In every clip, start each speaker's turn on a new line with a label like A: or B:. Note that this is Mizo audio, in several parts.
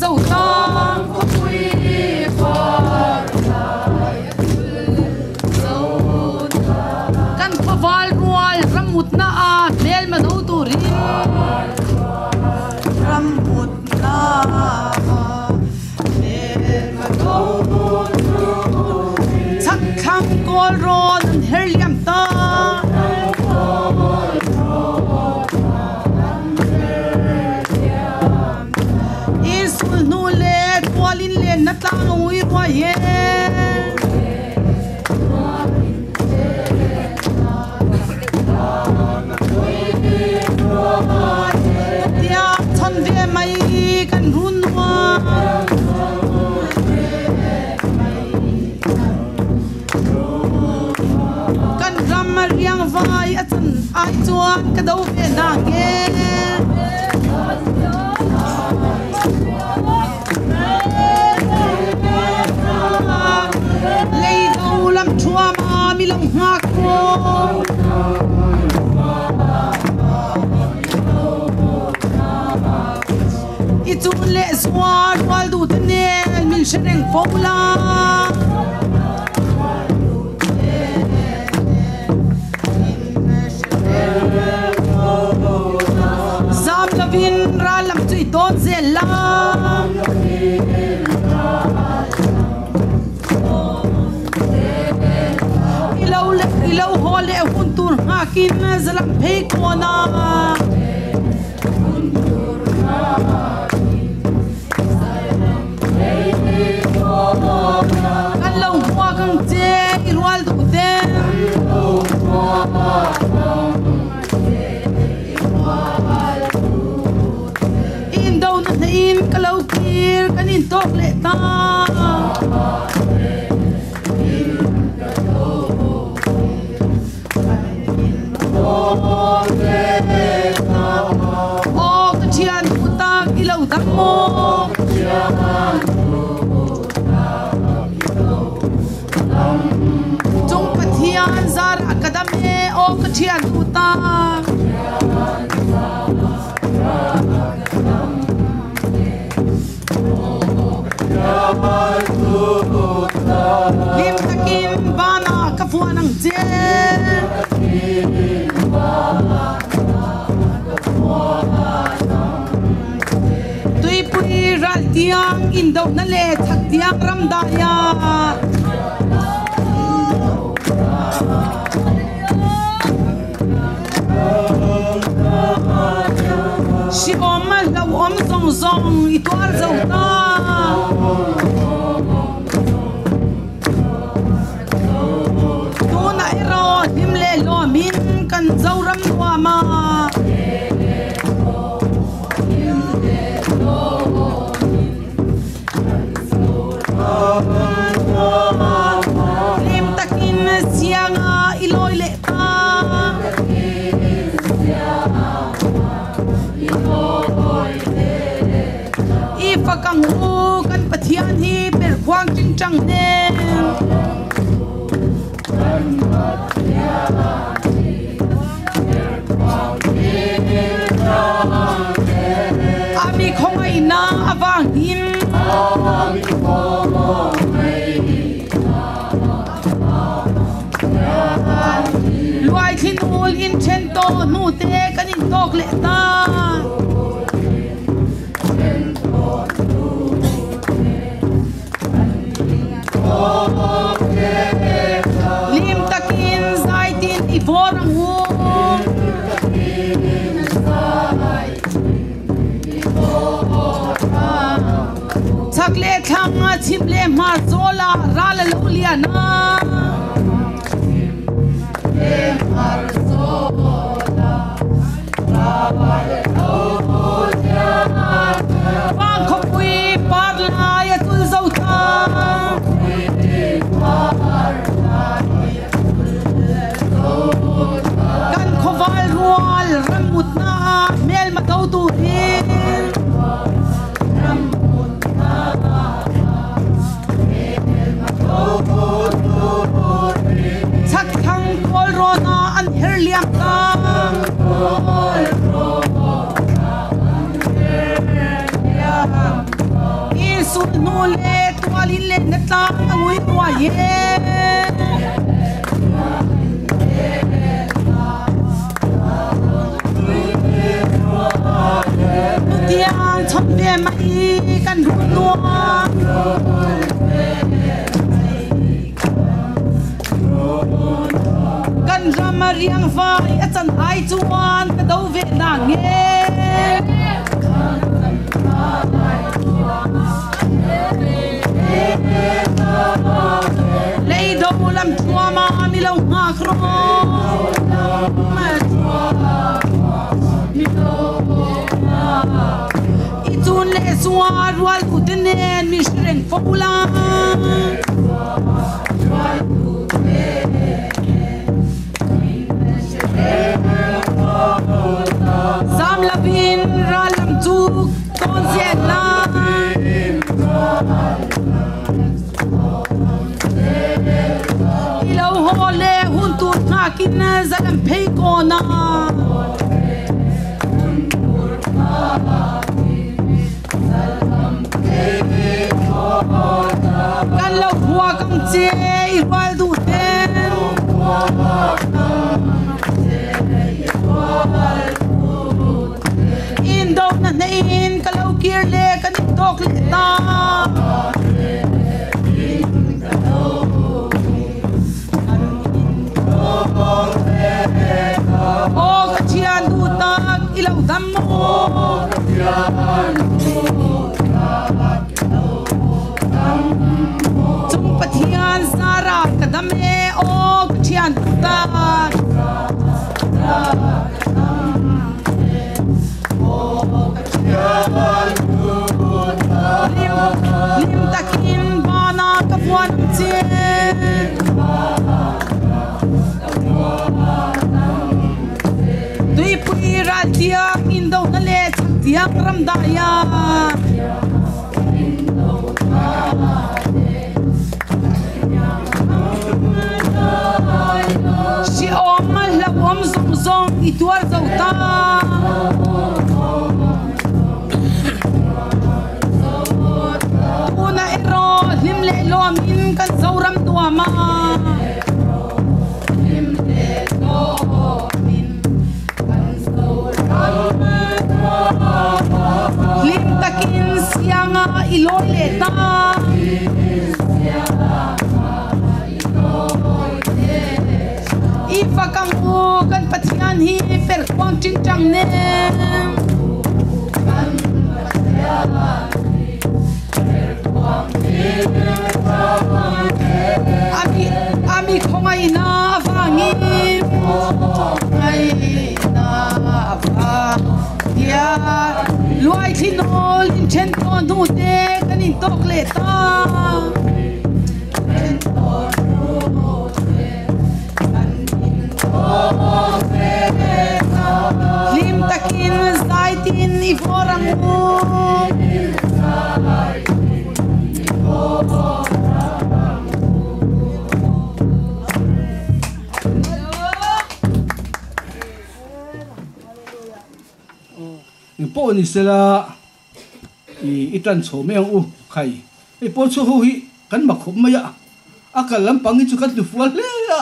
A: zo ta. Kan khawval rual rammutna a hmelma do turin. Rammutna a hmelma do turin. Chak thlang kawl rawn an her liam ta. Insul hnu le tualin len na tlang a ngui ruai e. Tiah chon ve mai kan run nuam. Kan ram a riangvai a can ai chuan ka do ve na nge. Lei do lam thuam a mi lo hngak ko. I cun le zuar rual du te nen min hre reng fo la. Zam lovin ral lam cu i tawn zel la. I lo le i lo haw le hun tur hngak in zalam phei kawn ah. Kan lo hmuak ang che i rual duh te. In do na hna in ka lo kir kan in tawk leh ta. Aw ka thian duh tak i lo dam maw? Cung Pathian zar a ka dam e aw ka thian duh tak. Hlim takin van ah ka fuan ang che. Tuipui ral tiang indo na le chak tiang ramdai ah. Hriawm a hlauhawm zawng zawng i tuar zo ta. Tunah erawh hlim leh hlawmin kan Zoram nuam a. Hlim takin sianga i lawi leh ta. I fak ang u kan Pathian hi perkhuang tingtang nen. A mi khawngaihna avangin. Luaithli nul in then tawh hnu te kan in tawk leh ta. Hlim takin zaitin i vawr ang u. Chak le thlang chim le hmar zawl ah ral a lo lian a. Vang khawpui par lai a tul zo ta. Kan khawval rual rammutna ah hmelma do turin. Chakthlang kawlrawn ah an her liam ta. hnu le tualin lenna tlang a ngui ruai e. Nutiang chawnh ve mai kan ruh nuam. Kan ram a riangvai a can ai chuan ka do ve na nge. Leido lam thuama mi lo hngak ro. I chun le zua rual tu te nen mi hreng fo la. Zam lovin ral lam cu tawn zel la. I lo haw le hun tur hngak in zalam phei kawn ah. Kan lo hua kang che i rual duh ten. In do na hne in ka lo kir le kan in tawk leh ta. Aw ka thian duh tak i lo dam maw? Cung Pathian zara ka dam e aw ka thian duh tak. Lim takin bana ka vuan che. Tuipui ral tiang in do na le chak tiang ram daya. Si om ma hlau om zong zong i tuar zo ta. Tuna ero hlim le lawm in kan Zoram nuam ah. Hlim le lawm in kan Zoram nuam ah. Hlim takin siang ah i lawi leh ta. I fak ang u kan Pathian hi perhkuang tingtang nem. Ami khawngaihna avangin khawngaihna avang hian luaithli nawl inthen tawh hnu te kan intawk leh ta. Hlim takin zaitin i vawr ang u.
B: Eng pawh ni sela i tan chho mai ang u khai. Hei pawl chhuak ho hi kan mak khawp mai a, a kal lampang hi chu kan ti fual hle a,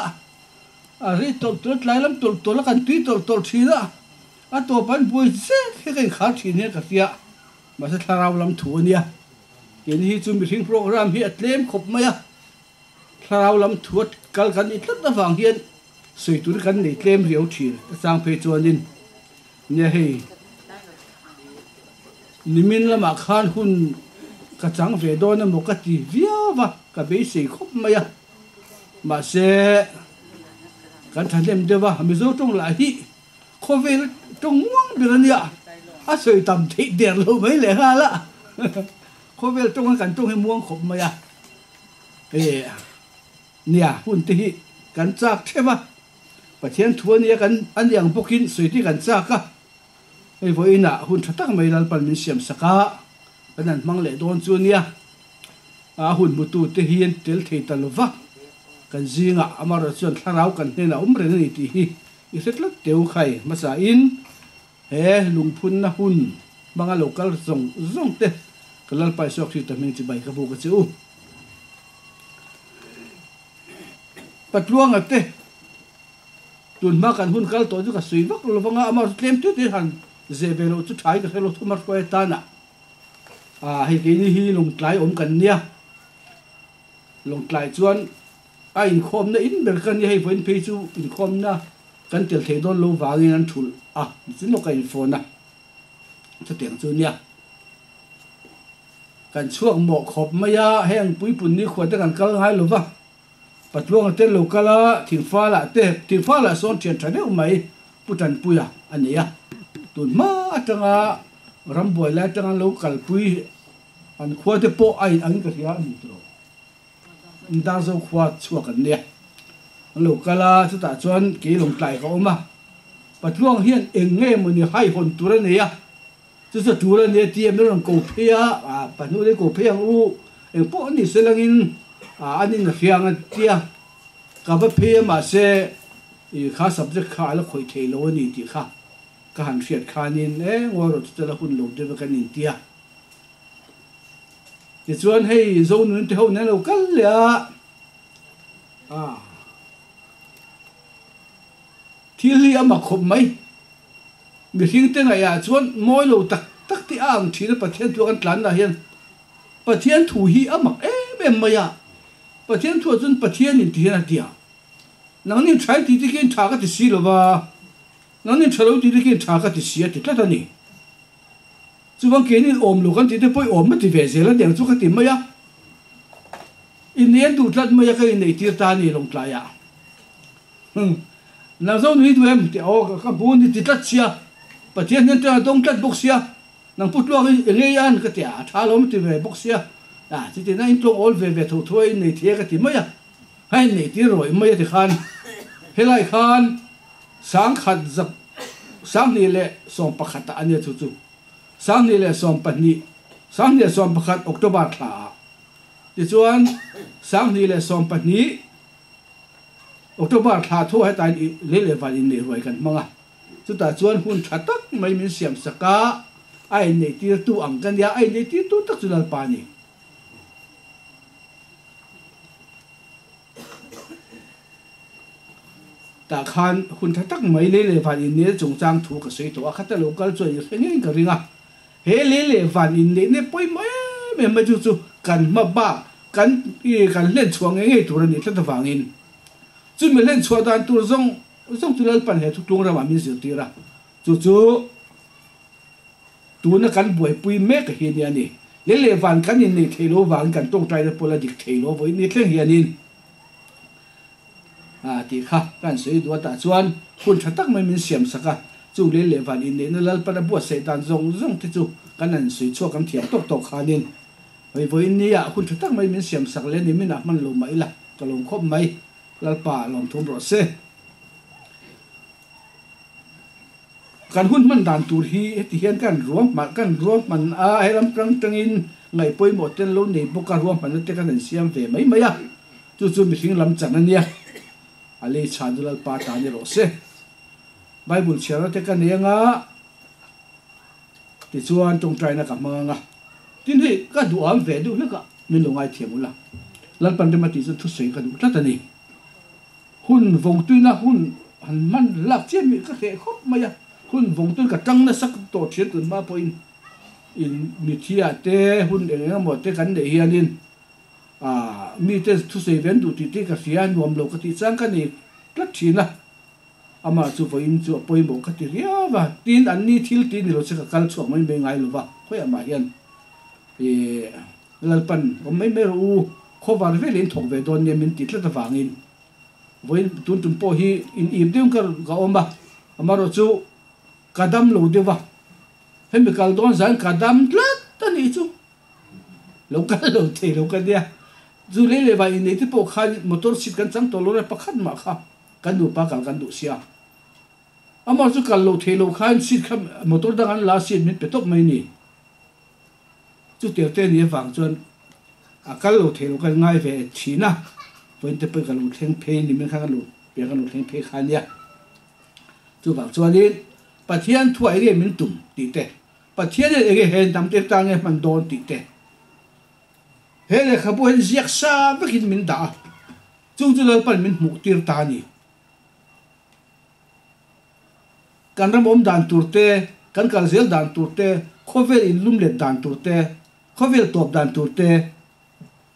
B: a rei tawlh tawlh a tlai lam tawlh tawlh a kan tui tawlh tawlh thin a, a tawp an buai zet hi ka inkhar thin hian ka hria, mahse thlarau lam thu a nia, keini hi chu mihring program hi a tlem khawp mai a, thlarau lam thu a kal kan nih tlat avang hian sawi tur hi kan nei tlem riau thin a chang phei chuanin nia hei. Nimin lamah khan hun ka chang ve dawn emaw ka ti viau va, ka beisei khawp mai a. Mahse, kan thahnem deuh a, Mizo tawng lah hi khawvel tawng muang ber a nia, a sawi tam theih der lo mai leh nghal a. Khawvel tawng hi kan tawng hi muang khawp mai a. E, nia, hun te hi kan chak theuh a, Pathian thu a nia kan a ni ang bawkin sawi te hi kan chak a. Hei vawiinah hun tha tak mai Lalpan min siam sak a, kan han hmang leh dawn chu ania. A hun hmutute hi an tel thei ta lo va, kan zingah amaherawh chuan thlarau kan hnenah awm reng a ni tih hi i hre tlat teu khai hmasain he lungphunna hun hmanga lo kal zawng zawng te. Ka Lalpa Isua Krista hming chibai ka buk a che u. Patluanga te tun hma kan hun kal tawh chu ka sawi vak lo vang a, amah chu tlem tete han zeh ve loh chu tha hi ka hre lo thum a hruai atan a, ah hei keini hi lawngtlai awm kan nia, lawngtlai chuan a inkhawmna in ber ka nia, hei vawiin phei chu inkhawmna kan tel thei dawn lo vangin an thulh a, nichin lawk a infawn a, chutiang chu nia. Kan chhuak mawh khawp mai a, heng puipun nikhua te kan kal ngai lo va, Patluanga te lo kal a, Thingfalah te, Thingfalah sawn thian tha deuh mai Pu Tanpuia a nei a, tun hma atanga rambuai lai atanga an lo kalpui an khua te pawh a in angin ka hria a ni tawh. Darzo khua chhuak an nia, an lo kal a, chutah chuan kei lawngtlai ka awm a, Patluang hian eng nge mawni haihawn tur a nei a, Chu chu tul a nia tia min rawn ko phei a, pahnih leh ko phei ang u, eng pawh a ni se langin an in a hria ang a tia ka va phei a mahse i kha subject kha a la khawih thei lo a ni tih kha ka han hriat khanin e ngawi rawh chu chu la hun lo deuh e kan intia. Tichuan hei Zonun te ho nen lo kal leh a, thil hi a mak khawp mai. Mihring te ngaihah chuan mawi lo tak tak tih a ang thin a, Pathian thu a kan tlanna hian Pathian thu hi a mak em em mai a, Pathian thuah chuan Pathianin ti hian a ti a, nangnin tha i tih te khian tha ka ti si lo va, nangnin tha lo i tih te khian tha ka ti si a ti tlat a ni. Chuvang keinin awm lo kan tih te pawh i awm a ti ve zel a niang chu ka ti mai a, inneih an duh tlat mai a ka inneih tir ta a ni Lawngtlaiah. Nang zo nui duh em? Tih aw ka hmu ni ti tlat sia, Pathian hian tawng a dawng tlat bawk sia, nang pu tluak i engei an ka ti a, a tha lo ti ve bawk sia, a chuti na in tlawng awl ve ve tho tho a in nei thei a ka ti mai a, ha in nei tir rawih mai a ti khan helai khan sangkhat zak 2011 ah a nia chu chu 2012 2011 October thla ah tichuan 2012 October thla thu hetain i lei leh van inneih ruai kan hmang a, chutah chuan hun tha tak mai min siam sak a, a inneih tirtu ang ka nia, a inneih tirtu tak chu Lalpa a ni. Tah khan hun tha tak mai lei leh van inneihna chungchang thu ka sawi tawh a, khata lo kal chuan i hre ngei ka ring a, he lei leh van inneihna pawimawh em em mai chu chu kan hma bak Kan i kan hlen chhuah ngei ngei tur a nih tlat avangin chumi hlen chhuah dan tur zawng zawng chu Lalpan he thutlung ramah min zirtir a, chu chu tuna kan buaipui mek a hi nia ni. Lei leh van kan innei thei lo vangin kan tawngtaina pawh la dik thei lo vawiin ni thleng hianin a tih kha kan sawi duh a tah chuan hun tha tak mai min siam sak a, chung lei leh van inneihna Lalpan a buatsaih dan zawng zawng te chu kan han sawi chhuak kan thiam tawk tawk khanin Hei vawiin nia hun tha tak mai min siam sak leh ni minah hman lo mah ila ka lawm khawp mai, Lalpa lawm thum rawh se. Kan hun hman dan tur hi heti hian kan ruahman kan ruahman a, he lam tang tangin ngaih pawimawh te an lo nei bawk a, ruahmanna te kan han siam ve mai mai a, chu chu mihring lam chan a nia, a lei chhan chu Lalpa ta ni rawh se. Bible chhiarna te ka nei anga. Tichuan tawngtaina ka hmang ang a, tin hei ka duham ve deuh hlek a, min lo ngaithiam ula. Lalpan rem a tih chuan thusawi ka duh tlat a ni. Hun vawngtuina hun han hman lak chiah mi ka hreh khawp mai a, hun vawngtuin ka tang nasa tawh thian tun hma pawhin in mithiah te hun eng eng emaw te kan neih hianin ah mite thusawi ve an duh tih te ka hria nuam lo ka tih chang ka nei tlat thin a. Amah chu vawiin chu a pawimawh ka ti riau a, tin an ni thil ti ni lo che ka kal chhuak mai mai ngai lo va, khawiah mah hian ih Lalpan awm mai mai rawh u, khawvar vel in thawk ve dawn nia min ti tlat avangin vawiin tun tum pawh hi in ip deuhin ka ka awm a, amaherawh chu ka dam lo deuh va, hemi kal dawn zan ka dam tlat a nih chu. Lo kal lo thei lo ka nia. Zu lei leh vai innei te pawh khan motor seat kan chang tawh lo reng pakhat mah kha kan nupa kal kan duh sia. Amah chu kal lo thei lo khan seat kha motor dang an la seat min pe tawp mai ni. Chu tel te ni avang chuan a kal lo thei lo kan ngai ve thin a. Vawiin te pawh ka lo thleng phei ni min khan ka lo pian ka lo thleng phei kha nia. Chuvang chuanin Pathian thuah enge min tum tih te Pathian hian enge he hnam te tan nge hman dawn tih te. He lehkhabu hian ziak sa vekin min dah a, chung chu Lalpan min hmuh tir ta a ni. Kan ram awm dan tur te, kan kal zel dan tur te, khawvel inlum let dan tur te, khawvel tawp dan tur te,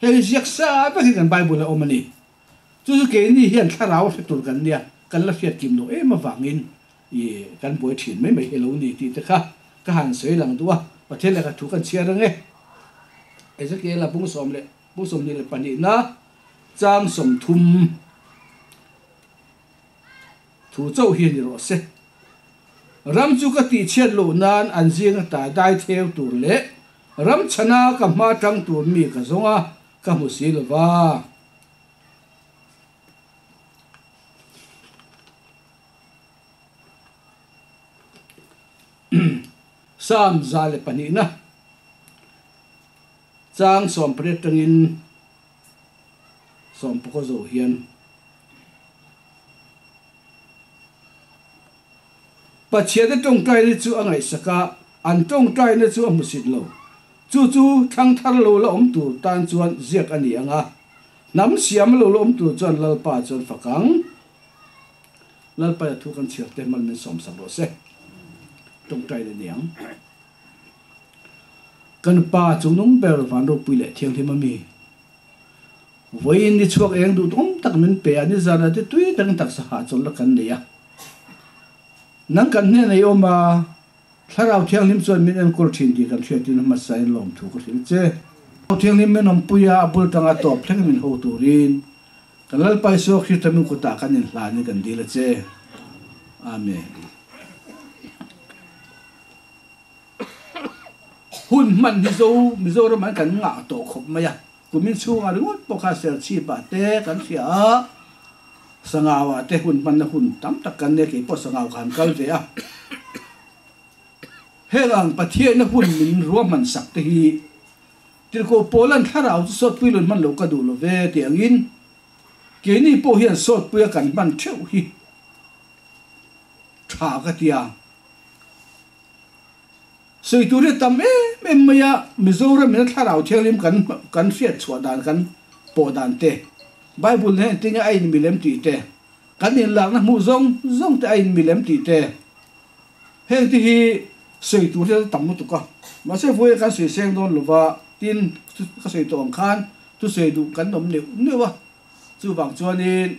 B: heng hi ziak sa vekin kan Bible a awm a ni. Chu chu keini hian thlarau a hre tur kan nia, kan la hriat kim loh em avangin i kan buai thin mai mai hi lo ni tih te kha ka han sawi lang duh a, Pathian lehkha thu kan chhiar ang e. Ezekiela bung sawm leh bung 22na chang 30 thu chauh hi a ni rawh se. Ram chu ka tihchhiat loh nan an zinga ta dai theu tur leh ram chhana ka hma tang tur mi ka zawng a, ka hmu si lo va. Psalm 102na chang 18 tangin 16 zo hian Pathiante tawngtaina chu a ngaihsak a, an tawngtaina chu a hmusit lo. Chu chu thlang thar lo la awm tur tan chuan ziak a ni ang a, hnam siam lo la awm tur chuan Lalpa chuan fak ang. Lalpaia thu kan chhiar te hman min sawmsak rawh se. Tawngtaina ni ang. Kan Pa chungnung ber van ropui leh thianghlim a mi. Vawiin ni chhuak eng duh awm tak min pe a, ni zan te tui takin taksa hahchawlh la kan nei a. Nang kan hnenah i awm a, Thlarau Thianghlim chuan min enkawl thin tih kan hriatin hmasain lawmthu ka hrilh che. Thlarau Thianghlim min awmpui a, a bul tanga tawp thleng min ho turin kan Lalpa Isua Krista min kutah kan inhlanin kan dil a che. Amen. Hun hman hi zo Mizoram an kan ngah tawh khawp mai a, kumin chhungah ringawt pawh kha Serchhip ah te kan hria a, Sangau ah te hun hmanna hun tam tak kan nia, keipawh Sangau ka han kal ve a. Heng ang Pathianna hun min ruahman sak te hi Tirhkoh Paula'n thlarau chu sawtpui lun hman loh ka duh lo ve tih angin keini pawh hian sawtpuia kan hman theuh hi tha ka ti a. Sawi tur hi a tam em em mai a, Mizoram in a thlarau thianghlim kan kan hriat chhuah dan kan pawh dan te, Bible nen engtin nge a inmil em tih te, kan inlakna hmuh zawng zawng te a inmil em tih te, heng te hi sawi tur hi a tam lutuk a. Mahse vawiin kan sawi seng dawn lova, tin ka sawi tawh ang khan thusawi duh kan awm neuh neuh a, chuvang chuanin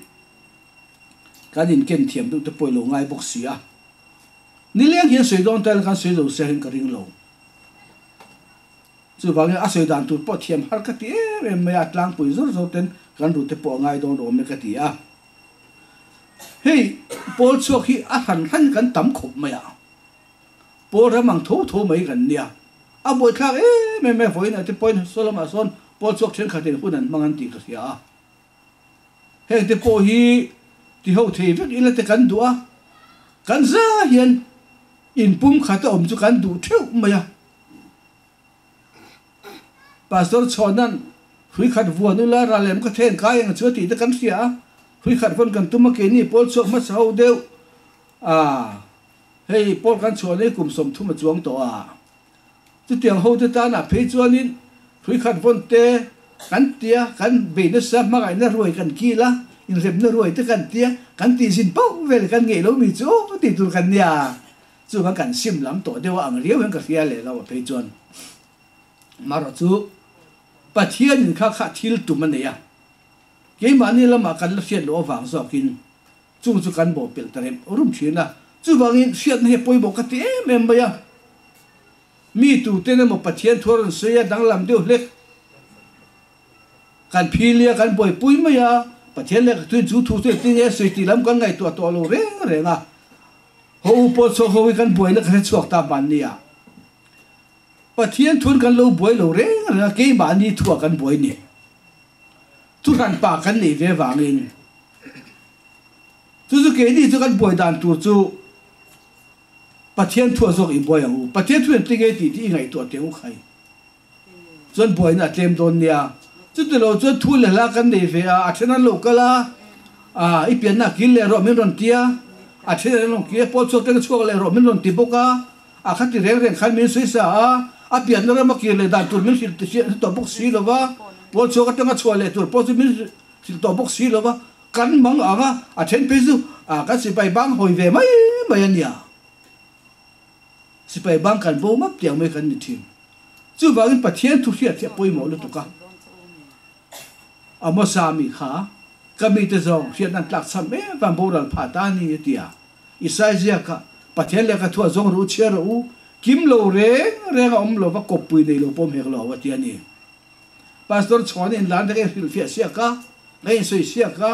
B: kan inken thiam deuh te pawh i lo ngai bawk si a. Nileng hian sawi dawn taila kan sawi zo sia hian ka ring lo. Chuvangin a sawi dan tur pawh thiam har ka ti em em mai a, tlangpui zawr zawr ten kan rute pawh a ngai dawn awm e ka ti a. Hei pawl chhuak hi a hran hran kan tam khawp mai a, pawl ram ang tho tho mai kan nia. A buaithlak em em e, vawiin ah te pawhin saw lamah sawn pawl chhuak thenkhatin hun an hmang an tih ka hria a. Heng te pawh hi ti ho thei vek ila te kan duh a, kan za hian inpum khat a awm chu kan duh theuh mai a. Pastor Chhawna'n hrui khat vuan ula ralem ka then kai ang chu a tih te kan hria a, hrui khat vawn kan tum a keini pawl chhuak hmasa ho deuh a, hei pawl kan chhuah nei kum 30 a chuang tawh a. Chutiang hote tanah phei chuanin hrui khat vawn te kan tia, kan bei nasa hmangaihna ruai kan kil a, inremna ruai te kan tia, kan tihzin pauh vel kan ngeih lo mi chu aw tih tur kan nia. Chuvang kan sim lam tawh deuh a ang riau hian ka hria leh lo a phei chuan. Marawh chu Pathianin kha kha thil tum a nei a, keimahni lamah kan la hriat loh avang zawkin Chung chu kan bawhpelh ta rem rum thin a, chuvangin hriatna hi a pawimawh ka ti em em mai a. Mi tuten emaw Pathian thu a rawn sawi a, danglam deuh hlek kan phili a, kan buaipui mai a, Pathian lehkha thuin chu thu chu engtin nge sawi tih lam kan ngaihtuah tawh lo reng reng a. Haw u pawl chhuak ho hi kan buaina ka hre chhuak ta hmanni a. Pathian thuin kan lo buai lo reng reng a, keimahni thuah kan buai ni. Thuhran pa kan neih ve vangin chu chu keini chu kan buai dan tur chu Pathian thuah zawk i buai ang u. Pathian thu engtin nge tih tih i ngaihtuah teh u khai. Chuan buaina a tlem dawn nia. Chuti lo chuan thu leh hla kan nei ve a, a then an lo kal a, ah i pianna a kil leh rawh min rawn ti a, a then an rawn kil a, pawl chhuak te ka chhuak leh rawh min rawn ti bawk a, a khati reng reng khan min sawi sa a, A pianna rama kir leh dan tur min hrilh hrilh tawh bawk si lo va, pawl chhuak atanga chhuah leh tur pawh chu min hrilh tawh bawk si lo va, kan mang ang a, a then phei chu kan sipai bang hawi ve mai mai a nia. Sipai bang kan bo map tiang mai kan ni thin. Chuvangin Pathian thu hriat hi a pawimawh lutuk a. Amosa mi kha ka mite zawng hriatna an tlak cham em vang boral phah ta a ni a ti a. Isai ziakah, Pathian lehkha thuah zawng ru chhiar rawh u, kim lo reng reng a awm lo va kawppui nei lo pawm hek lo a ti a ni. Pastor Chhuana inlan te ka inhrilhfiah siak a, ka insawi siak a,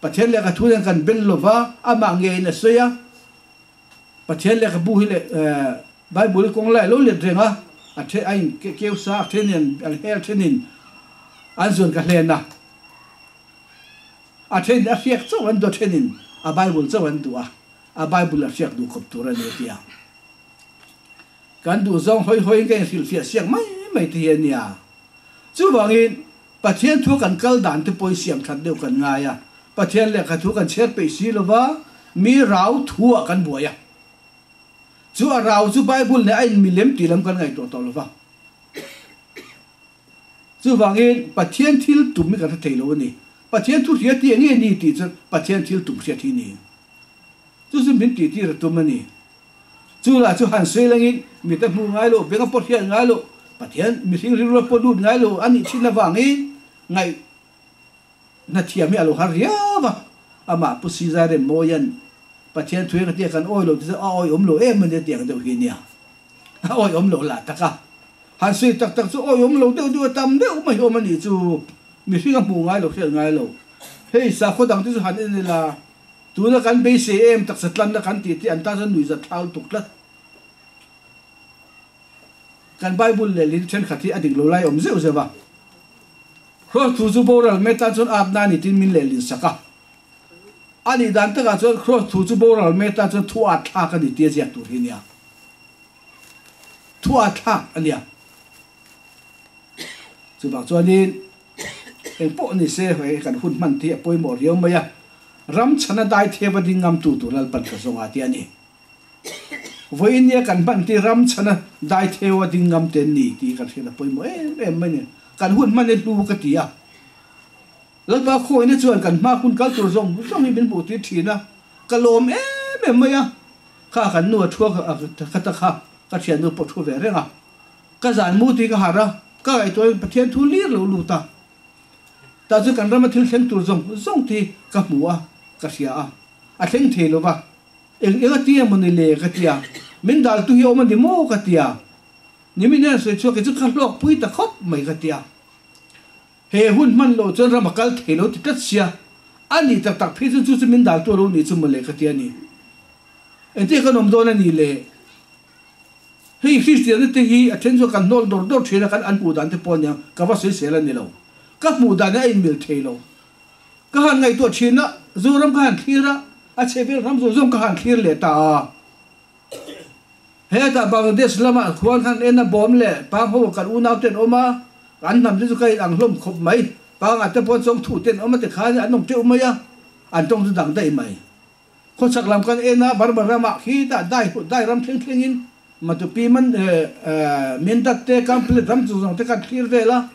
B: Pathian lehkha thu nen kan bel lo va, amah ngeiin a sawi a. Pathian lehkhabu hi leh Bible hi kawng lai a lo let reng a, a then a in keu sa, a thenin an hel thenin an zuan ka hlen a, a thenin a hriak chauh an duh a, thenin a Bible chauh an duh a, a Bible a hriak duh khawp tur a ni a ti a. Kan duh zawng hawi hawiin ka inhrilhfiah siak mai mai te hi a nia. Chuvangin Pathian thu kan kal dan te pawhin siam that deuh kan ngai a, Pathian lehkha thu kan chhiar peih si lo va, mi rau thu ah kan buai a. Chu a rau chu Bible nen a in milem tih lam kan ngaihtuah tawh lo va. Chuvangin Pathian thil tum hi kan hre thei lo a ni. Pathian thu hria tih enge ni tih chu Pathian thil tum hriat hi ni. Chu chu min tih tir a tum a ni. Chu lah chu han sawi langin mit a hmu ngai lo, beng a pawh hriat ngai lo, Pathian mihring rilru a pawh lut ngai lo a nih thin avangin ngaih hna thiam hi a lo har riau a. Amah Pu Sizai Remmawia'n Pathian thu engati a kan awi lo ti chu a awi awm lo em a nia tih ang deuh hi nia. A awi awm lo lah tak a. Han sawi tak tak chu awi awm lo deuh deuh a tam deuh mai awm a nih chu. Mihring a hmuh ngai lo, hriat ngai lo. Hei sakhaw dang te chu han en ila. Tuna kan beisei em taksa tlanna kan tih te an tan chuan nuihzat thlau lutuk tlat. Kan Bible leh lin thenkhat hi a dik lo lai awm zeuh zeuh a. Cross thu chu boral mai tan chuan atna a ni tiin min leh lin sak a. A nih dan takah chuan cross thu chu boral mai tan chuan thu at thlak a ni tia ziak tur hi a nia. Thu at thlak a nia. Chuvang chuanin engpawh ni se hei kan hun hman te hi a pawimawh riau mai a, ram chhana dai theva ding ngamtu tur Lalpan ka zawng a ti a ni. Vawiin nia kan hman te ram chhana dai theua ding ngam te an ni tih kan hriat a pawimawh em em mai a ni. Kan hun hman hi hlu ka ti a, Lalpa khawina chuan kan hma hun kal tur zawng zawng hi min hmuh tir thin a, ka lawm em em mai a, kha kan nu a thu a ka ta kha ka thiannu pawh thu ve reng a. Ka zan mu tih ka harh a, ka ngaihtuah in Pathian thu lir lo lut a. Tah chu kan rama thil thleng tur zawng zawng te hi ka hmu a, ka hria a. A thleng thei lo va, eng eng a ti emaw ni le ka ti a, min dal tu hi awm a ni maw ka ti a. Nimin hian sawi chhuak hi chu ka hlawk pui ta khawp mai ka ti a. He hun hman loh chuan ram a kal thei lo ti tlat sia, a nih tak tak phei chuan chu chu min dal tu a lo nih chu maw le ka ti a ni. Engtin kan awm dawn a ni le? Hei Kristianna te hi a then chuan kan hnawl dawr dawr thin a, kan an hmuh dan te pawh aniang ka va sawisel a ni lo. Ka hmuh dan hi a inmil thei lo. Ka han ngaihtuah thin a, Zoram ka han thlir a, a chhe vel ram zawng zawng ka han thlir leh ta a. Hetah Bangladesh lamah khuan khan en a bawm leh pang ho kan unau te an awm a, an hnam te chu ka in ang hlawm khawp mai. Pangah te pawh chawng thuh te an awm a tikhan an awm teuh mai a, an tawng chu dang daih mai. Khawchhak lam kan en a, Burma ramah khitah dai dai ram thleng thlengin Matupi man Mindat te Kamplet ram chu zawng te kan thlir vel a,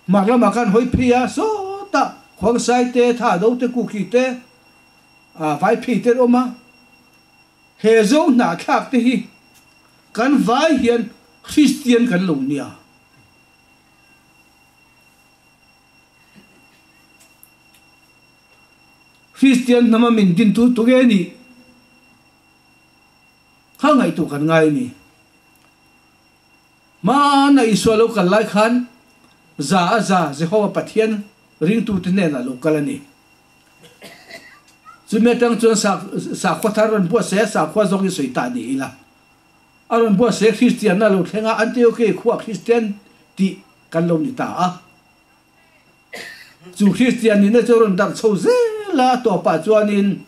B: hmar lamah khan hawi phei a, sawtah Khuangsai te, Thado te, Kuki te, Vaiphei te an awm a. He zo hnahthlak te hi kan vai hian Kristian kan lo nia. Kristian hnama min din tu tu nge nih kha ngaihtuah kan ngai a ni. Hmana Isua lo kal lai khan za a za Jehovah Pathian ringtute hnenah lo kal a ni. Chumi atang chuan sakhua thar rawn buatsaih a, sakhua zawngin sawi ta ni ila. A rawn buatsaih Kristianna lo thleng a, Antiochei khua Kristian tih kan lo ni ta a. Chu Kristian nihna chu a rawn darh chho zel a, a tawpah chuanin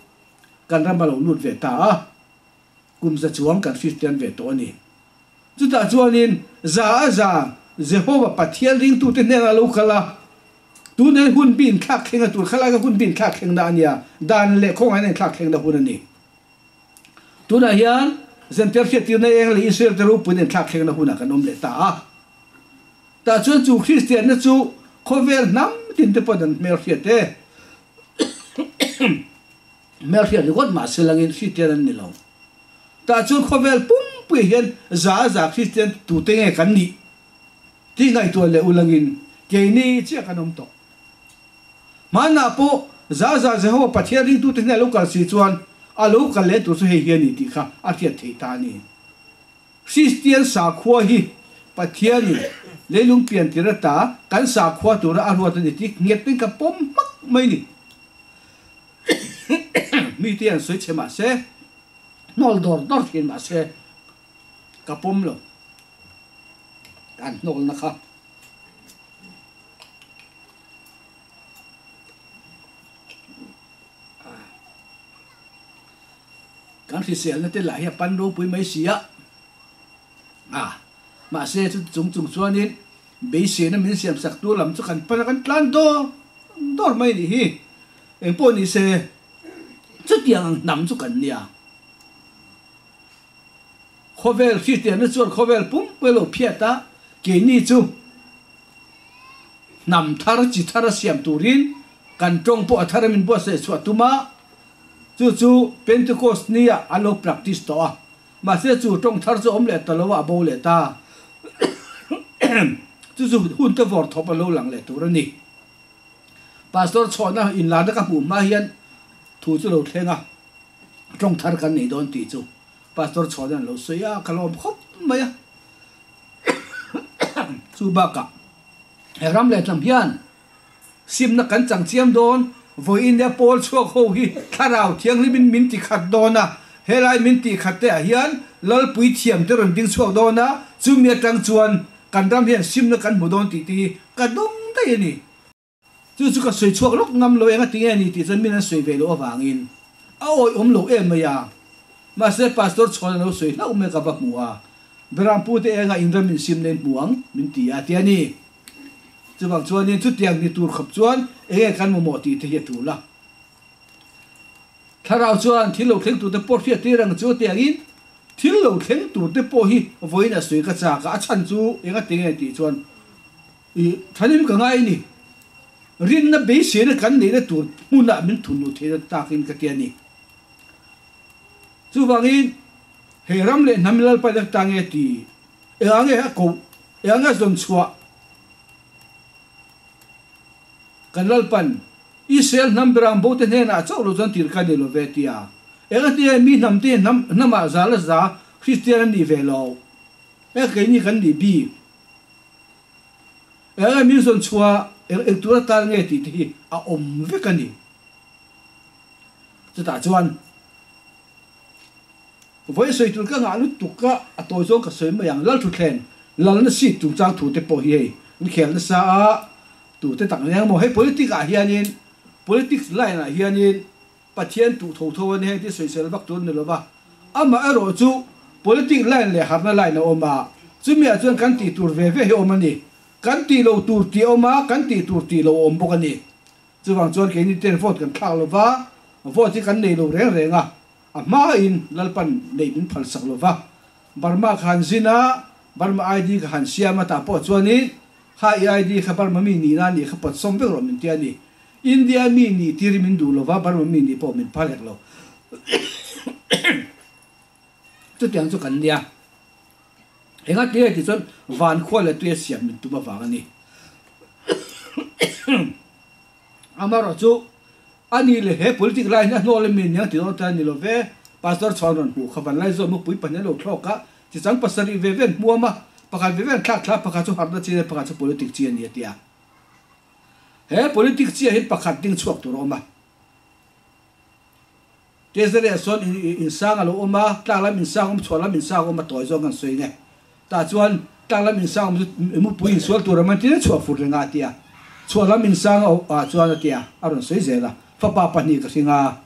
B: kan ram a lo lut ve ta a, kum za chuang kan Kristian ve tawh a ni. Chutah chuanin za a za Jehova Pathian ringtute hnenah a lo kal a, tunah hian hun bi inthlak thleng a tur, khalaia hun bi inthlak thlengna a nia, dan leh khawngaihna inthlak thlengna hun a ni. Tunah hian. Zentail hriattirna eng leh Israel te ropuiin an thlak thlengna hunah kan awm leh ta a. Tah chuan chu Kristianna chu khawvel hnam tin te pawn an hmelhriat e. Hmelhriat ringawt mah se langin Kristian an ni lo. Tah chuan khawvel pumpuiah hian za za Kristian tute nge kan nih tih ngaihtuah leh ulangin keini chiah kan awm tawh. Hmanah pawh za za Jehovah Pathian ringtute hnenah lo kal si chuan a lo kal leh tur chu hei hi a ni tih kha a hriat theih ta a ni. Kristian sakhua hi Pathianin leilung pian tir ata kan sakhua tura a ruat a ni tih nghetin ka pawm hmak mai ni. Mite an sawi che mah se, hnawl dawr dawr thin mah se ka pawm lo. An hnawlna kha. Kan hriselna te lah hi a pan ropui mai si a, a mahse chu chung chung chuanin beiseina min siam sak tur lam chu kan pan a, kan tlan dawr dawr mai a nih hi. Engpawh ni se chutiang ang hnam chu kan nia. Khawvel Kristianna chuan khawvel pumpui a lo phiat a, keini chu hnam thar chi thar a siam turin kan tawng pawh a thar a min buatsaih chhuah tum a, chu chu Pentecost ni ah an lo practice tawh a, mahse chu tawng thar chu a awm leh ta lo a, a bo leh ta. Chu chu hun te vawr thawp a lo lang leh tur a ni. Pastor chhawhna inlarna ka hmuh hma hian thu chu lo thleng a, tawng thar kan nei dawn tih chu Pastor chhawhna an lo sawi a, ka lawm khawp mai a. Chu bakah he ram leh hnam hian simna kan chang chiam dawn, vawiin nia pawl chhuak ho hi thlarau thianghlimin min ti khat dawn a, helai min tih khat te ah hian Lalpui thiam te rawn ding chhuak dawn a, chumi atang chuan kan ram hian simna kan hmu dawn tih te hi ka dawng daih a ni. Chu chu ka sawi chhuak lawk ngam lo eng a ti nge ni tih chuan min an sawi ve loh avangin a awih awm lo em mai a. Mahse Pastor chhuan a lo sawi hlauh mai ka va hmu a, Berampu te enga inram insim na in hmu ang min ti a ti a ni. Chuvang chuanin chutiang ni tur khawp chuan enge kan mamawh tih te hi a tul a. Thlarau chuan thil lo thleng turte pawh hriat tir ang chu tiangin thil lo thleng turte pawh hi vawiin a sawi ka chak a, a chhan chu eng a ti nge tih chuan I thanim ka ngai ni. Rinna beiseina kan neihna tur hmunah min thun luh theihna takin ka ti a ni. Chuvangin he ram leh hnam Lalpa in a ta nge ti engah nge a koh, engah nge a zawn chhuah? Kan Lalpan Israel hnam berang bo te hnenah chauh lo chuan tir ka ni lo ve tia. Engati nge mi hnam te hi hnamah za la za Kristian an nih ve lo? Eng keini kan nih bik? Eng nge min zawn chhuah eng eng tur atan nge tih te hi a awm vek a ni. Chutah chuan vawi sawi tur ka ngah lutuk a, a tawi zawng ka sawi mai ang. Lalthuthleng, lalna seat chungchang thu te pawh hi hei an khel nasa a, tute tak nia maw hei politic ah hianin politics line ah hianin Pathian tuh tho tho a ni heng ti sawisel vak tur a ni lo va, amaherawh chu politic line leh harna line a awm a, chumi ah chuan kan tih tur ve ve hi a awm a ni. Kan tih loh tur tih a awm a, kan tih tur tih loh a awm bawk a ni. Chuvang chuan keini ten vote kan thlak lo va, vote hi kan nei lo reng reng a, a hmain Lalpan neih min phalsak lo va. Burma ka han zin a, Burma ID ka han siam a tah pawh chuanin kha i ID kha Burma mi nihna a nih kha pawt sawm vek rawh min ti a ni. India mi nih tir hi min duh lova, Burma mi nih pawh min phal hek lo. Chutiang chu kan nia. Enga ti nge tih chuan van khua leh tuia siam min tum avang a ni. Amaherawh chu a ni leh he politic lai hian a hnawl em mi aniang ti dawn ta ni lo ve. Pastor chhuan rawn hmuh kha van lai zawm mupui pahnih a lo thlawk a, chi chang pasarih ve ve an hmuam a, pakhat ve ve an thlak thla a, pakhat chu harhna chi a ni a, pakhat chu politic chi a ni a ti a. He politic chiah hi pakhat ding chhuak tur a awm a. Treasury-ah sawn insang a lo awm a, tlak lam insang a awm, chhuah lam insang a awm a, tawi zawng kan sawi nge. Tah chuan tlak lam insang awm chu mupui insual tur a man tin a chhuah fur reng a a ti a. Chhuah lam insang ah chuan a ti a, a rawn sawi zel a. Fapa pahnih ka hring a.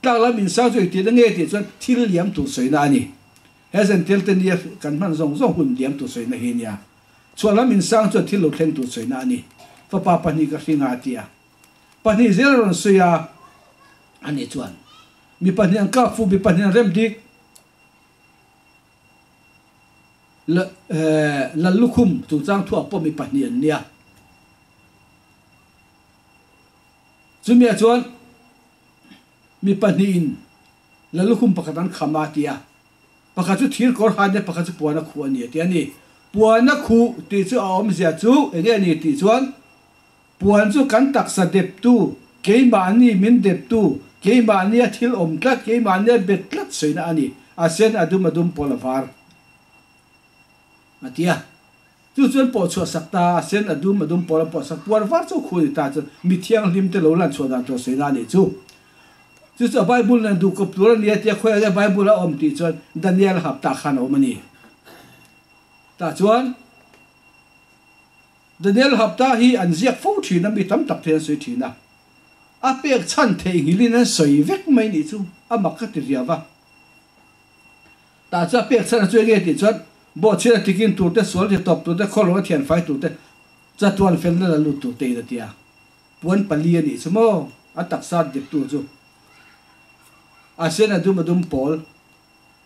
B: Tlak lam insang chu engtin a nge tih chuan thil liam tur sawina a ni. He zentel te nia kan hman zawng zawng hun liam tur sawina hi a nia. Chhuah lam insang chuan thil lo thleng tur sawina a ni. Fapa pahnih ka hring a, a ti a. Pahnih zel a rawn sawi a, ani chuan, Mi pahnih an kap fu, mi pahnih an rem dik. Lallukhum chungchang thuah pawh mi pahnih an nia. Chumia chuan mi pahnihin Lallukhum pakhat an kham a ti a. Pakhat chu thir kawr ha nia, pakhat chu puan a khuh a ni a ti a ni. Puan a khuh tih chu a awmzia chu enge a ni tih chuan Puan chu kan taksa deptu, keimahni min deptu, keimahnia thil awm tlat, keimahnia bet tlat sawina a ni. A sen, a dum, a dum pawl a var. A ti a. Chu chuan pawh chhuah sak ta, a sen, a dum, a dum pawl a pawh sak, puan var chu khu a ni ta chuan mi thianghlim te lo lan chhuah dan tur sawina a nih chu. Chu chu a Bible nen duh kawp tur a ni a tia khawiah nge Bible a awm tih chuan Daniel hapta khan a awm a ni. Tah chuan. Daniel Hapta hi an ziak fo thin a, mi tam tak thei an sawi thin a. A pek chhan theihnghilhin an sawi vek mai nih chu a mak ka ti riau va. Tah chuan a pek chhan a chu enge tih chuan bawhchhiat a tikin tur te, sual ti tawp tur te, khawlawng a thian fai tur te, chatuan felna la lut tur te in a ti a. Puan pali a nih chu maw a taksa deptu chu. A sen a dum a dum pawl.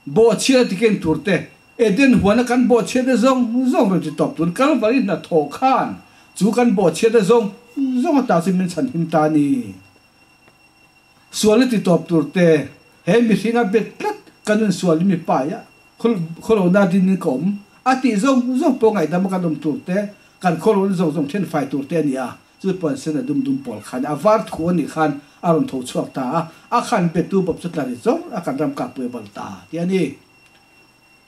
B: Bawhchhiat a tiken tur te, Eden huana kan bawhchhiatna zawng zawng rawn ti tawp tun Kalvari hnathawh khan chu kan bawhchhiatna zawng zawng ata chu min chhan him ta a ni. Sualna ti tawp tur te, he mihringa bet tlat ka nun sual in mi paia khawlona din in ka awm a tih zawng zawng pawh ngaihdama kan awm tur te, kan khawlona zawng zawng then fai tur te a ni a. Chu puan sen a dum dum pawl khan a var thu a nih khan a rawn tho chhuak ta a, a khan bettu bawp chu tla ri zawr a kan ram kah pui a bal ta tih a ni.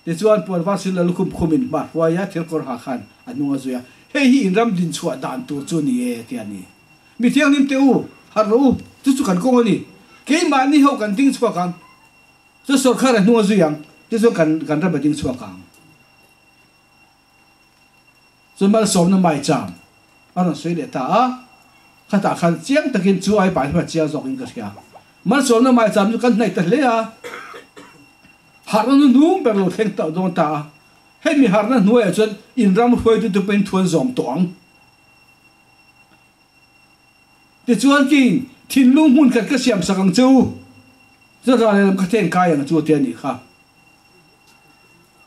B: Tichuan puan var sin la lukhum khumin hma hruai a thil kawr ha khan a hnung a zui a, hei hi in ram din chhuah dan tur chu ni e tih a ni. Mi thianghlim teh u, harh rawh u, chu chu kan kawng a ni. Keimahni ho kan ding chhuak ang, chu sawrkhar a hnung a zui ang, tichuan kan kan ram a ding chhuak ang. Chu malsawmna maicham a rawn sawi leh ta a, khatah khan chiang takin chu ai pai hma chiang zawkin ka hria. Malsawmna maicham chu kan hnaih ta hle a, harhna nu nung ber lo thleng tauh dawn ta a, hemi harhna hnuaiah chuan in ram hruaitute pawhin thuan zawm tawh ang. Tichuan keiin thinlung hmun khat ka siam sak ang che u, chu ral lehlam ka then kai ang chu a ti a nih kha.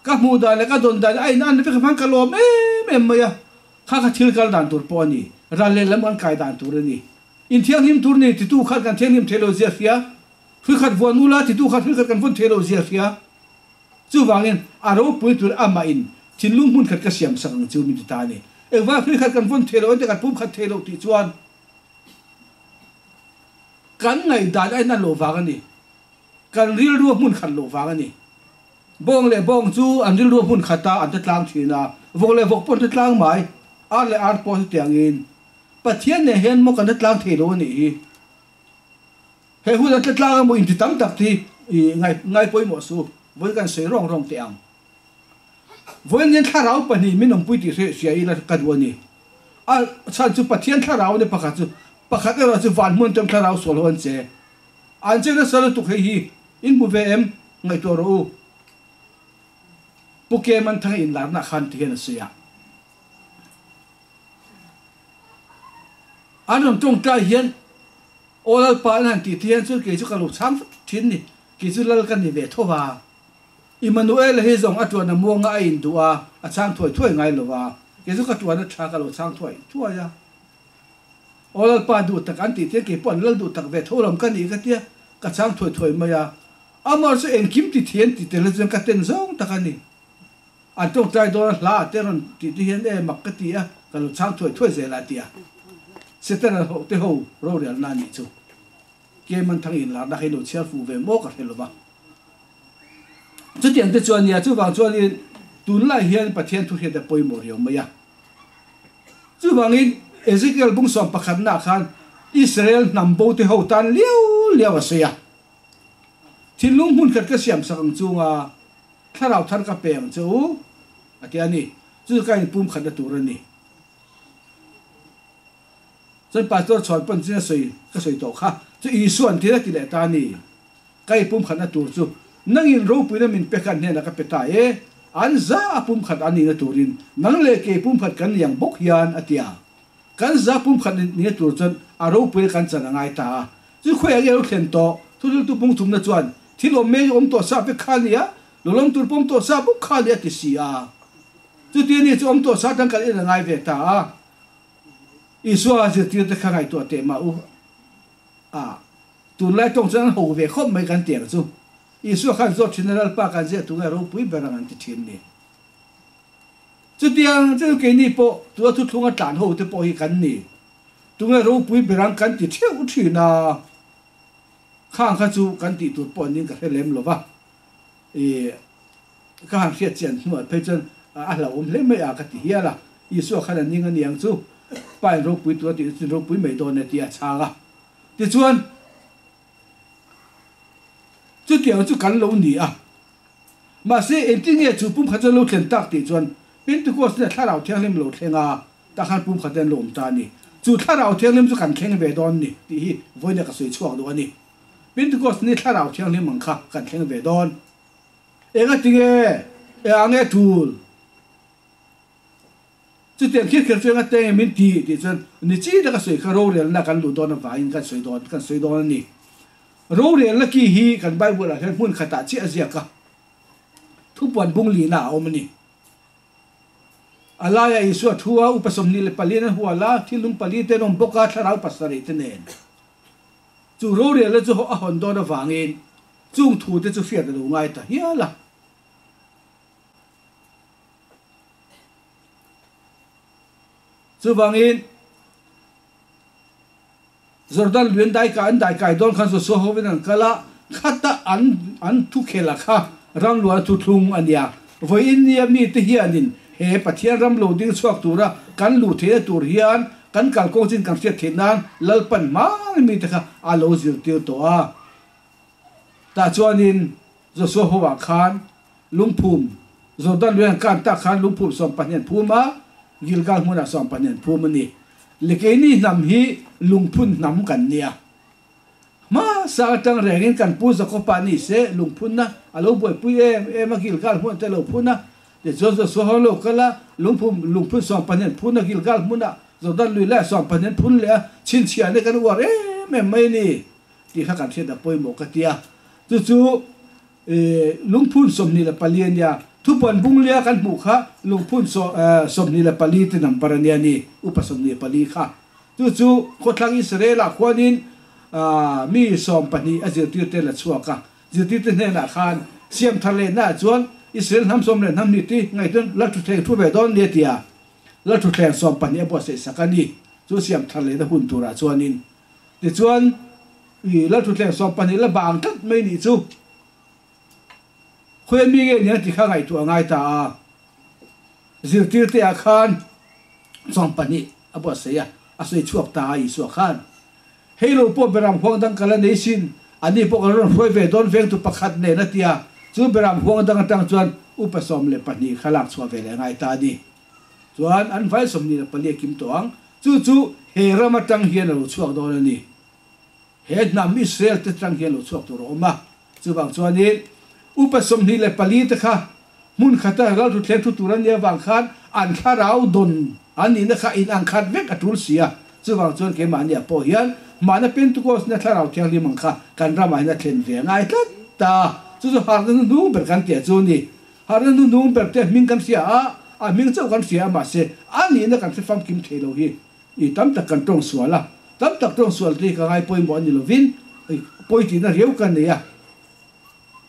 B: Ka hmuh dan leh ka dawn dan a in an vek avang ka lawm em em mai a, kha kha thil kal dan tur pawh a ni, ral leh lam kan kai dan tur a ni. Inthianghlim tur ni titu khat kan thianghlim thei lo zia hria, hrui khat vuan ula titu khat hrui khat kan vawn thei lo zia hria. Chuvangin a ropui tur amah in thinlung hmun khat ka siam sak ang chu min ti ta a ni. Engvang hrui khat kan vawn thei lo ente kan pum khat thei lo tih chuan kan ngaihdan a in an loh vang a ni. Kan rilru a hmun khat loh vang a ni. Bawng leh bawng chu an rilru a hmun khat a, an te tlang thin a. Vawk leh vawk pawh an te tlang mai. Ar leh ar pawh chutiangin. Pathian nen hian maw kan te tlang thei lo a nih hi. He hun an te tlang emaw inti tam tak hi i ngai ngai pawimawh su. Vawiin kan sawi rawng rawng teh ang. Vawiin hian thlarau pahnih min awmpui tih hre hria ila ka duh a ni. A chhan chu Pathian thlarau a ni pakhat chu. Pakhat erawh chu van hmun aṭang thlarau sual ho an che. An che nasa lutuk hei hi in hmu ve em? Ngaihtuah rawh u. Pu Keman Thanga inlarna khan ti hian a sawi a. An rawn tawngtai hian Aw Lalpa an han tih te hian chuan kei chu ka lo chhang vat thin ni. Kei chu Lal ka ni ve tho va. Immanuela hi zawng a tuan a muanga a induh a, a chhang thuai thuai ngai lo va. Kei chu ka tuan a tha ka lo chhang thuai thuai a. Aw Lalpa duh tak an tih tir kei pawh an lal duh tak ve tho lam ka nih ka tia ka chhang thuai thuai mai a, amah chu engkim ti thei an ti tel chuan ka ten zawng tak a ni. An tawngtai dawn a hla ah te rawn tih te hian e mak ka ti a, ka lo chhang thuai thuai zel a tia. Setana ho te ho rorelna a nih chu. Keman thang inlarna kha i lo chhiar fuh ve maw ka hre lo va. Chutiang te chuan nia chuvang chuanin tunlai hian Pathian thu hriat a pawimawh riau mai a. Chuvangin, Ezekiel bungsawm pakhatnaah khan Israel hnam bote ho tan liau liau a sawi a. Thinlung hmun khat ka siam sak ang chunga thlarau thar ka pe ang che u, a ti a ni. Chu chu ka inpum khatna tur a ni. Chuan Pastor chhuan pawn chin a sawi ka sawi tawh kha. Chu Isua'n thil a ti leh ta a ni. Ka i pumkhatna tur chu nangin ropuina min pe khan hnenah ka pe ta e, an za a pumkhat an nihna turin nang leh kei pumkhat kan ni ang bawk hian, a ti a. Kan za pumkhat nihna tur chuan a ropuina kan chan a ngai ta a. Chu khawiah nge lo thlen tawh? Thuriltu pungthumna chuan, Thil awm mai awm tawh sa vek kha a ni a, lo lawm tur pawm tawh sa bawk kha a ni, a ti si a. Chuti a ni chu awm tawh sa atang kan en a ngai ve ta a. Isua zirtirte kha ngaihtuah teh mah u a, tunlai tawng chuan an ho ve khawp mai kan ti ang chu. Isua khan zawt thin a Lalpa kan ziah tunge ropui ber ang an ti thin ni. Chutiang chu keini pawh tuna thuthlunga tlan ho te pawh hi kan ni. Tunge ropui ber ang kan ti theuh thin a, khang kha chu kan tih tur pawh niin ka hre lem lo va. I ka han hriat chian hnuah phei chuan a hlauhawm hle mai a ka ti hial a, Isua khan a ning a niang chu Pa in ropui tur a tih chu ropui mai dawn e tih a chhang a. Tichuan chutiang chu kan lo ni a, mahse engtin nge chu pumkhat chuan lo thlen tak tih chuan Pentecost nia Thlarau Thianghlim lo thleng a, tah khan pumkhat hian lo awm ta a ni. Chu Thlarau Thianghlim chu kan thleng ve dawn ni tih hi vawiin ka sawi chhuak duh a ni. Pentecost ni Thlarau Thianghlim ang kha kan thleng ve dawn. Enga tinge? Engah nge tul? Chutiang khir kher chu enga te nge min ti tih chuan ni chi taka sawi kha rorelna kan luh dawn avangin kan sawi dawn kan sawi dawn a ni. Rorelna ki hi kan Bible ah hian hmun khatah chiah a ziak a, thupuan bung lihna a awm a ni. A laia Isua thu a, upa 24 in an hual a, thilnung pali te an awm bawk a, thlarau pasarih te nen. Chu rorelna chu a hawn dawn avangin chung thu te chu hriat a lo ngai ta hial a. Chuvangin Jordan lui an dai kai an dai kai dawn khan Joshua hovin an kal a, khata an an thukhela kha ramluan a thuthlung a nia. Vawiin nia mite hianin he Pathian ram lo ding chhuak tura kan luh theihna tur hian kan kalkawng chin kan hriat theih nan Lalpan hmang mite kha a lo zirtir tawh a. Tah chuanin Joshua hovah khan lungphum, Jordan lui an kan tak khan lungphum 12 an phum a, Gilgal hmunah 12 an phum a ni. Lekeini hnam hi lungphun hnam kan nia. Hmasa atang rengin kan pu Jakob-a ni se lungphunna a lo buaipui em em a, Gilgal hmun te a lo phun a. Tichuan Joshua ho lo kal a, lungphum, lungphun 12 an phun a, Gilgal hmunah Jordan lui laiah 12 an phun leh a, chhinchhiahna kan uar em em mai a ni tih kha kan hriat a pawimawh ka ti a. Chu chu Lungphun 24 a nia. Thupuan bunglia kan hmuh kha lungphun 24 te number a nia ni, upa 24 kha. Chu chu khawthlang Israel-ah khuanin mi 12 a zirtirte la chhuak a. Zirtirte hnenah khan siam thar lehnaah chuan Israel hnam sawm leh hnam hnih te ngaihtuah Lalthuthleng thu ve dawn nia tia Lalthuthleng 12 a buatsaih sak a ni. Chu siam thar lehna hun turah chuanin tichuan I Lalthuthleng 12 la bang tlat mai nih chu khawi mi nge nia ti kha ngaihtuah a ngai ta a. Zirtirte ah khan 12 a buatsaih a, a sawi chhuak ta a Isua khan, Hei lo pawh beram huang dang ka la nei sin, ani pawh ka rawn hruai ve dawn vengtu pakhat nen a ti a, chu beram huang dang atang chuan upa 12 kha lak chhuah ve leh a ngai ta a ni. Chuan an vai 24 a kim tawh ang, chu chu he ram atang hian a lo chhuak dawn a ni. He hnam Israel te tang hian lo chhuak tur a awm a, chuvang chuanin upa 24 te kha hmun khata ralthutthleng thu tur an nih avang khan an thlarau dawn an nihna kha in ang khat vek a tul si a, chuvang chuan keimahniah pawh hian mahna Pentecost na thlarau thianghlim ang kha kan ramah hian a thlen ve a ngai tlat ta, chu chu harhna hnuhnung ber kan tih a chu ni. Harhna hnuhnung ber te hming kan hria a, a hming chauh kan hria a mahse a nihna kan hre famkim thei lo hi. I tam tak kan tawng sual a, tam tak tawng sual te hi ka ngai pawimawh a ni lovin pawi tihna riau ka nei a.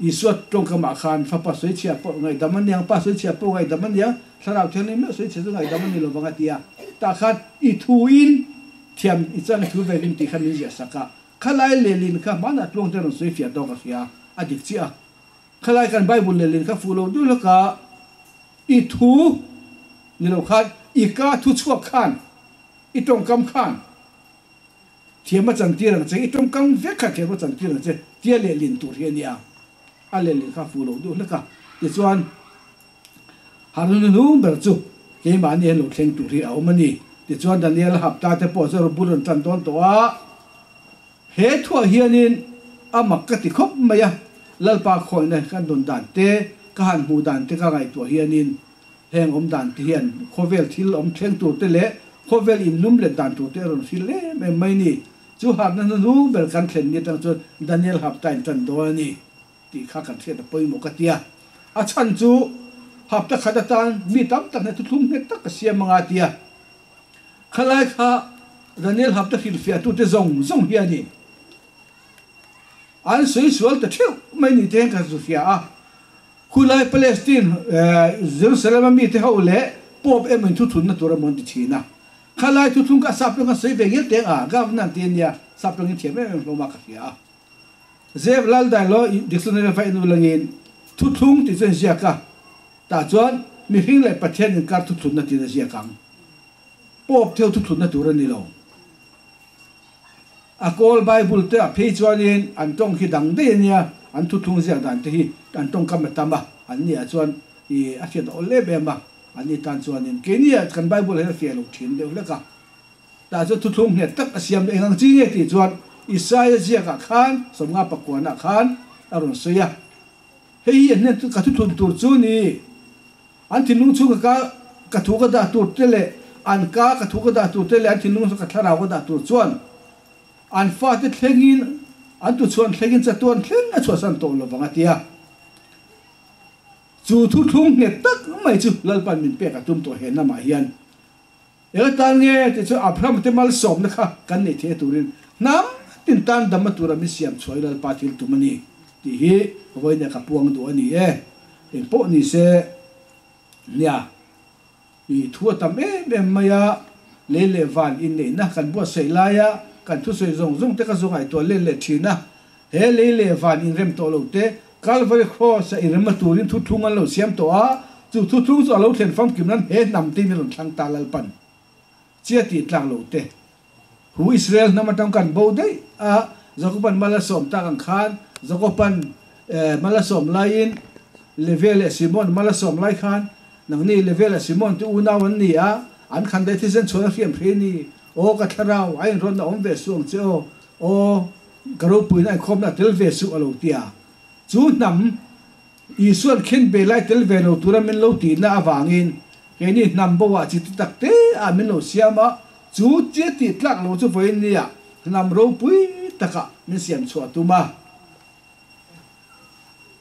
B: Isua tawngkamah khan fapa sawichhia pawh ngaihdam a niang, pa sawichhia pawh ngaihdam a niang, thlarau thianghlim meuh sawichhia chu ngaihdam a ni lovang a ti a. Tah khan i thuin thiam i chang i thu velin tih kha min ziah sak a. Khalai lehlin kha hmanah tluang te rawn sawi fiah tawk a hria, a dik chiah a. Khalai kan Bible lehlin kha fuh lo deuh hlek a. I thu ni lo khan i ka thu chhuak khan i tawngkam khan thiam a chantir ang che, i tawngkam vek kha thiam a chantir ang che tia lehlin tur hi a nia. A lehlin kha fuh lo deuh hlek a. Tichuan harhna hnung ber chu keimahni hian lo thleng tur hi a awm a ni. Tichuan Daniel hapta te pawh chu bul rawn tan dawn tawh a. He thuah hianin a mak ka ti khawp mai a, Lalpa khawihna ka dawn dan te, ka han hmuh dan te ka ngaihtuah hianin heng awm dan te hian khawvel thil awm thleng tur te leh khawvel inlum let dan tur te a rawn hril em em mai ni. Chu harhna hnuhnung ber kan thlen ni atang chuan Daniel Hapta in tan dawn a ni tih kha kan hriat a pawimawh ka ti a. A chhan chu. Hapta khat atan mi tam tak hneh thuthlung nghet tak ka siam anga a ti a. Khalai kha Daniel hapta hrilhfiahtute zawng zawng hianin an sawi sual ta theuh mai ni te hian ka zu hria a. Khulai Palestine, Jerusalem a mite ho leh Pope emaw in thuthunna tur emaw an ti thin a. Khalai thuthlung kha sap tawng khan sawi ve ngel teng a, Governor ti a nia, sap tawngin thiam em em hlawm a ka hria a. Zev Lal Dailo dictionary va en ulangin thuthlung tih chu an ziak a, tah chuan mihring leh Pathian inkar thuthlunna tiin a ziak ang. Pope theu thuthlunna tur a ni lo. A kawl Bible te ah phei chuanin an tawng khi dang daih a nia, an thuthlung ziak dan te hi an tawngkam a tam a, an ni ah chuan i a hriat awl em em a, an ni tan chuanin keini ah kan Bible hian a fiah lo thin deuh hlek a. Tah chuan thuthlung nghet tak a siam eng ang chi nge tih chuan Isaia ziakah khan sawmnga pakuanah khan a rawn sawi a, Hei hi a hnen ka thuthlun tur chu ni, an thinlung chhunga ka ka thu ka dah tur te leh an ka ka thu ka dah tur te leh an thinlung chhunga ka thlarau ka dah tur chuan an fate thlengin an tuchhuan thlengin chatuan thleng a chhuahsan tawh lovang a ti a. Chu thuthlung nghet tak mai chu Lalpan min pek a tum tawh he namah hian. Eng atan nge tih chu Abraham te malsawmna kha kan neih theih turin hnam tin tan damna tura min siam chhuah i Lalpa thil tum a ni tih hi vawiin ka puang duh a ni e. Eng pawh ni se nia i thu a tam em em mai a, lei leh van inneihna kan buatsaih laia kan thusawi zawng zawng te ka zu ngaihtuah let leh thin a, He lei leh van inrem tawh lo te, Calvary Cross-a inremna turin thuthlung an lo siam tawh a, chu thuthlung chu a lo thlen famkim nan he hnam te in a rawn thlang ta Lalpan chia tih tlak lo te. Hu Israel hnam atang kan bo daih a, Jakoban mal a sawm tak ang khan, Jakoban mal a sawm laiin Levi leh Simon mal a sawm lai khan, nangni Levi leh Simon te unau an ni a, an khan daih thisen chhuan a hriam hrei ni, aw ka thlarau a inrawn a awm ve suh ang che aw, aw. Ka ropuina inkhawmna a tel ve suh a lo ti a. Chu hnam Isuan khin ve lai tel ve lo tura min lo tihna avangin keini hnam bo ah chi ti tak te ah min lo siam a, chu tia tih tlak lo chu vawiin nia hnam ropui takah min siam chhuah tum a.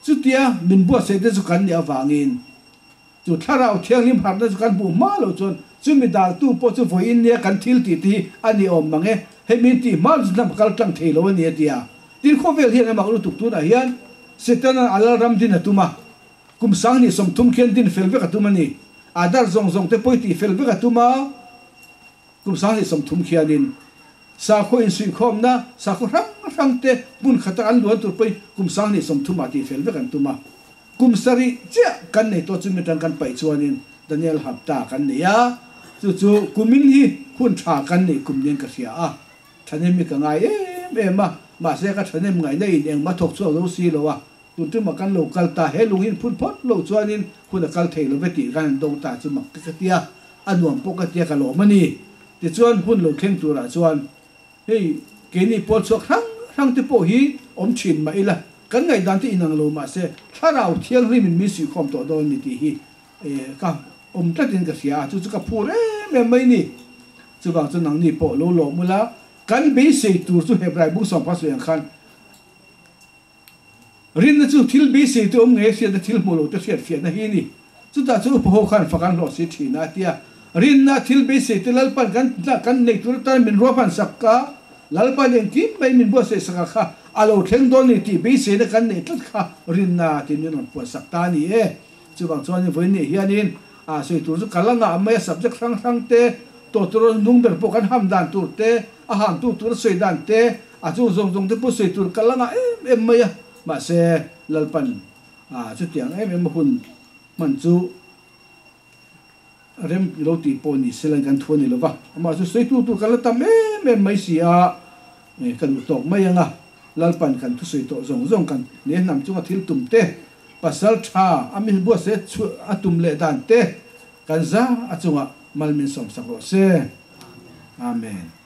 B: Chutia min buatsaih te chu kan nih avangin Chu Thlarau Thianghlim harhna chu kan hmuh hma loh chuan chumi daltu pawh chu vawiin nia kan thil tih te hi a ni awm mang e, hei min tih hma chu hnam kal tlang thei lo a ni a ti a. Tin khawvel hian a mak lutuk tunah hian Setana'n a lalram din a tum a, kum 2030 khian din fel vek a tum a ni. A dar zawng zawng te pawh i tih fel vek a tum a, kum 2030 khianin sakhaw insuihkhawmna sakhaw hrang hrang te hmun khata an luan tur pawhin kum 2030 ah tih fel vek an tum a. Kum sarih chiah kan nei tawh chumi atang kan paih chuanin Daniel Hapta kan nei a, chu chu kumin hi hun tha kan neih kum nen ka hria a, thahnem hi ka ngai em em a, mahse ka thahnem ngaihna in engmah thawk chhuak zo si lo a, tun tumah kan lo kal ta, he lung hi in phun phawt loh chuanin hun a kal thei lo ve tih kan han do ta chu mak te ka tia, a nuam pawh ka tia ka lawm a ni. Tichuan hun lo thleng turah chuan Hei, keini pawl chhuak hrang hrang te pawh hi awm thin mah ila, kan ngaihdan te inang lo mah se, Thlarau Thianghlimin min suihkhawm tawh dawn ni tih hi ka awm tlatin ka hria a, chu chu ka phur em em mai ni. Chuvang chu nangni pawh lo lawm ula, kan beisei tur chu Hebrai bung sawmpa sawi ang khan, Rinna chu thil beisei te awm ngei a hriatna thil hmuh loh te hriat fiahna hi a ni. Chutah chu upa ho khan fak an hlawh si thin a tia. Rinna thil beisei te Lalpan kan kan nei tur atan min ruahman sak a, Lalpan engkim mai min buatsaih sak a kha a lo thleng dawn ni tih beiseina kan neih tlat kha rinna tiin min rawn puan sak ta a ni e. Chuvang chuanin vawiin nih hianin a sawi tur chu ka la ngah mai a, subject hrang hrang te, tawtawrawl hnung ber pawh kan ham dan tur te, a hamtu tur a sawi dan te, A chung zawng zawng te pawh sawi tur ka la ngah em em mai a, mahse Lalpan chutiang em em a hun hman chu rem lo tih pawh ni se lan kan thu a ni lova, amah chu sawi tur tur ka la tam em em mai si a, ka duh tawk mai ang a, Lalpan kan thusawi tawh zawng zawng kan ne hnam chunga thil tum te, pasal tha a mi buatsaih a tum leh dan te kan za a chungah mal min sawmsak rawh se. Amen.